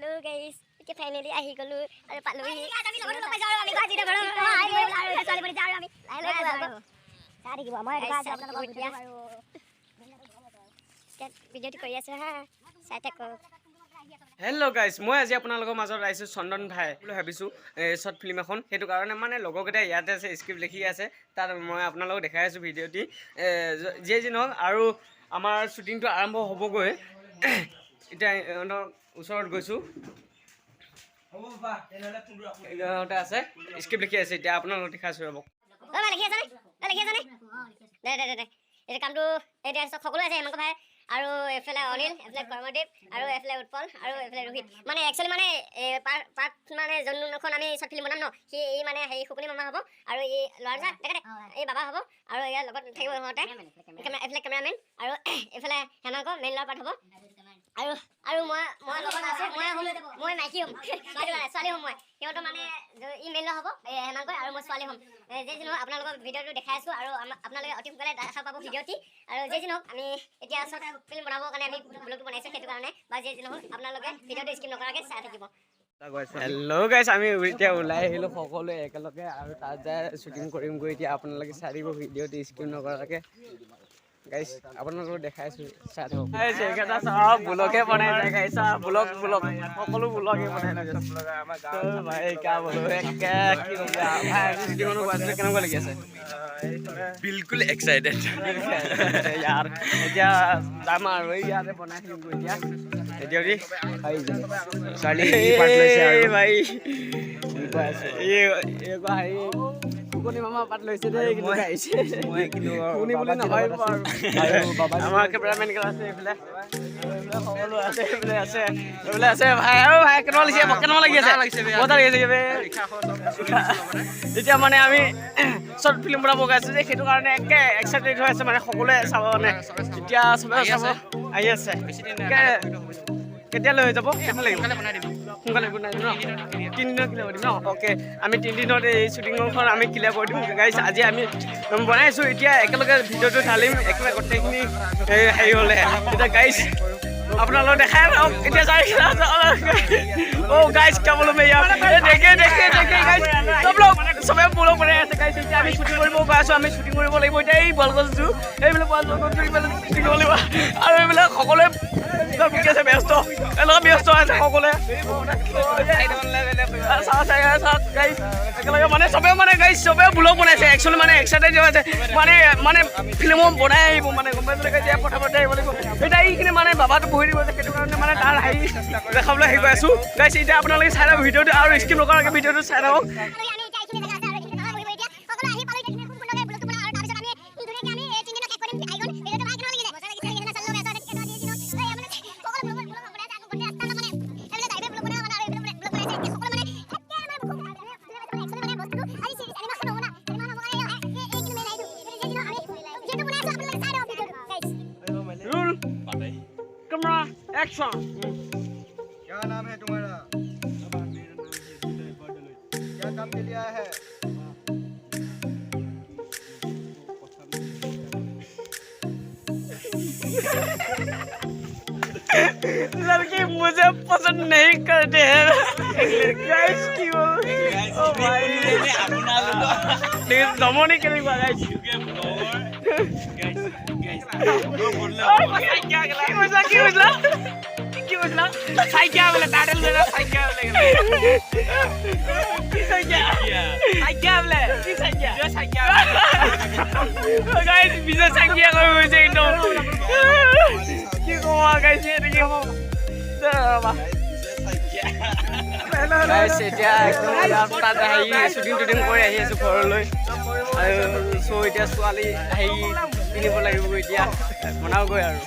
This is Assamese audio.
হেল্ল' গাইছ, এতিয়া ফাইনেলি আহি গ'লো আৰু পালোহি। চাই থাকিব, মই Guys, এতিয়া এতিয়া ভিডিঅ'টো কৰি আছোঁ হা, চাই থাকক। হেল্ল' গাইজ, মই আজি আপোনালোকৰ মাজত আহিছোঁ চন্দন ভাই বুলি ভাবিছোঁ শ্বৰ্ট ফিল্ম এখন। সেইটো কাৰণে মানে লগৰকেইটা ইয়াতে আছে, স্ক্ৰিপ্ট লিখি আছে তাত। মই আপোনালোকক দেখাই আছোঁ ভিডিঅ'টি। যিয়ে যি নহওক, আৰু আমাৰ শ্বুটিংটো আৰম্ভ হ'বগৈ এতিয়া। ইহঁতৰ ওচৰত গৈছোঁ, ইহঁতে আছে, স্ক্ৰিপ্ট লিখি আছে। এতিয়া আপোনালোকক দেখাইছোঁ, ৰ'ব। অ' ভাই, লিখি আছানে? অ', লিখি আছানে? দে দে দে দে। এইটো কামটো এতিয়া চব সকলো আছে। হেমাংক ভাই আৰু এইফালে অনিল, এইফালে কৰ্মদ্বীপ আৰু এইফালে উৎপল আৰু এইফালে ৰোহিত। মানে একচুৱেলি মানে এই পাৰ্ট মানে যোনখন আমি শ্বৰ্ট ফিল্ম বনাম ন, সি এই মানে হেৰি শুকুনি মামা হ'ব আৰু এই ল'ৰা দেখা দে, এই বাবা হ'ব আৰু ইয়াৰ লগত থাকিব সিহঁতে কেমেৰা, এইফালে কেমেৰামেন আৰু এইফালে হেমাংক মেইন ল'ৰা পাৰ্ট হ'ব আৰু আৰু মই লগত আছোঁ। মই হ'ম, মই মাইকী হ'ম, সেইটো কাৰণে ছোৱালী হ'ম মই। সিহঁতৰ মানে ই মেইন ল'ৰা হ'ব এই হেমাংকই আৰু মই ছোৱালী হ'ম। যে যি নহওক, আপোনালোকক ভিডিঅ'টো দেখাই আছোঁ আৰু আপোনালোকে অতি সোনকালে দেখা পাব ভিডিঅ'টি। আৰু যে যি নহওক, আমি এতিয়া শ্বৰ্ট ফিল্ম বনাবৰ কাৰণে আমি ব্লগটো বনাইছোঁ, সেইটো কাৰণে বা যে যি নহওক, আপোনালোকে ভিডিঅ'টো স্কিপ নকৰাকৈ চাই থাকিব। হেল্ল' গাইজ, আমি এতিয়া ওলাই আহিলোঁ সকলোৱে একেলগে আৰু তাত যাই শ্বুটিং কৰিমগৈ। এতিয়া আপোনালোকে চাই দিব ভিডিঅ'টো স্কিপ নকৰাকৈ। গাইজ, আপোনালোকক দেখাই আছোঁ, চাই থাকক। এইকেইটা চব ব্লগে বনাই যায় গাইজ, চব ব্লগ ব্লগ, সকলো ব্লগে বনাই থাকে ভাই। কা বলো একে কি ক'ব ভাই, আজি শ্বুটিঙত গৈ আছিলে, কেনেকুৱা লাগি আছে? বিলকুল এক্সাইটেড। ইয়াৰ এতিয়া যাম আৰু ইয়াতে বনাই থাকিমগৈ এতিয়া। এতিয়া ছোৱালী ই পাৰ্ট লৈছে আৰু ভাই ই কৈ আছো। এই কোৱা, হেৰি শুকনি মামা পাত লৈছে দেই কিন্তু আহিছে। মই কিন্তু শুকনি বুলি বাবাজিৰ নাভাবিব। লগত আৰু আছো। আৰু বাবাজিৰ আমাৰ কেমেৰামেন কেইটা আছে এইফালে, এইফালে সকলো আছে, এইফালে আছে, এইফালে আছে ভাই। আৰু ভাই, কেনেকুৱা লাগিছে? কেনেকুৱা লাগি আছে? মজা লাগি আছে বে। এতিয়া মানে আমি শ্বৰ্ট ফিল্ম বনাব গৈ আছোঁ যে, সেইটো কাৰণে একে এক্সাইটেড হৈ আছে। মানে সকলোৱে চাব, মানে এতিয়া চবে চাব আহি আছে। কেতিয়ালৈ হৈ যাব? কেতিয়া লাগিব? সোনকালে বনাই দিম ন? 3 দিনত ক্লিয়াৰ কৰি দিম ন? অ'কে, আমি 3 দিনত এই শ্বুটিংখন আমি ক্লিয়াৰ কৰি দিম। গাইছ, আজি আমি বনাইছোঁ, এতিয়া একেলগে ভিডিঅ'টো ঢালিম একেবাৰে গোটেইখিনি। এই হেৰি হ'লে এতিয়া গাইছ আপোনালোক দেখাই থাকক। এতিয়া যাই। অ' গাইছ, क्या बोलूं मैं यार, ये देखिए देखिए देखिए गाइस, सब लोग চবে ব্লগ বনাই আছে। গাইছ, এতিয়া আমি শ্বুটিং কৰিব গৈ আছোঁ। আমি শ্বুটিং কৰিব লাগিব এতিয়া। এই বলগছটো, এইবিলাক বলগছটো, এইবিলাক শ্বুটিং কৰিব লাগিব আৰু এইবিলাক সকলোৱে বিকি আছে, ব্যস্ত, এনেকুৱা ব্যস্ত আছে সকলোৱে। চাওক চাওক গাইছ, একেলগে মানে চবে মানে গাইছ, চবে ব্লগ বনাইছে। একচুৱেলি মানে এক্সাইটেড হৈ আছে, মানে মানে ফিল্মো বনাই আহিব, মানে গম পাইছে। এতিয়া প্ৰথমতে আহিব লাগিব। এতিয়া এইখিনি মানে বাবাটো বহি দিব যে, সেইটো কাৰণে মানে তাৰ হেৰি দেখাবলৈ হেৰি কৰি আছোঁ। গাইছ, এতিয়া আপোনালোকে চাই থাকক ভিডিঅ'টো আৰু স্কিপ নকৰাকৈ ভিডিঅ'টো চাই থাকক। আমি এতিয়া এইখিনি জেগা আছে আৰু এইখিনি জেগা বহিব। এতিয়া সকলো আহি পালো। এতিয়া খুব সুন্দৰকৈ ব্লগটো বনাওঁ আৰু তাৰপিছত আমি ধুনীয়াকৈ আমি 3 দিনত শেষ কৰিম। আহি গ'ল ভিডিঅ'টো। ভাই, কেনেকুৱা লাগিছে? মজা লাগিছে। চলো, মানে সকলো ব্লগ ব্লগ বনাই আছে। আকৌ গোটেই ৰাস্তা মানে এইফালে ড্ৰাইভাৰ ব্লগ বনাই মানে আৰু এইফালে ব্লগ বনাইছে। এতিয়া সকলো মানে একে মানে খুব একচুৱেলি মানে বস্তুটো আজি চিনেমাখন হ'ব না, চিনেমা হ'ব কাৰণে এইখিনি মেইন আহিছোঁ। যে আমি যিহেতু বনাই আছোঁ, আপোনালোকে চাই থাকক ভিডিঅ'টো গাইছ। Roll camera action. क्या नाम है तुम्हारा? क्या काम के लिए आया है? लड़की मुझे पसंद नहीं करते हैं गाइस। क्यों? ओ भाई, জমনি কেনেকুৱা গাইছ? কি কৈছিলা? কি কৈছিলা? কি কৈছিলা? চাইকিয়া বোলে, টাইটেল চাইকিয়া বোলে। কি চাইকিয়া? চাইকিয়া বোলে। কি চাইকিয়া? চাইকিয়া। গাইছ, বিজয় চাইকিয়া হৈ গৈছে একদম। কি কম গাইছ, এইটো কি হ'ব? ৰ'বা। গাইছ, এতিয়া একদম তাত হেৰি শ্বুটিং টুটিং কৰি আহি আছোঁ ঘৰলৈ আৰু চ' এতিয়া ছোৱালী হেৰি পিন্ধিব লাগিব, এতিয়া বনাওগৈ আৰু।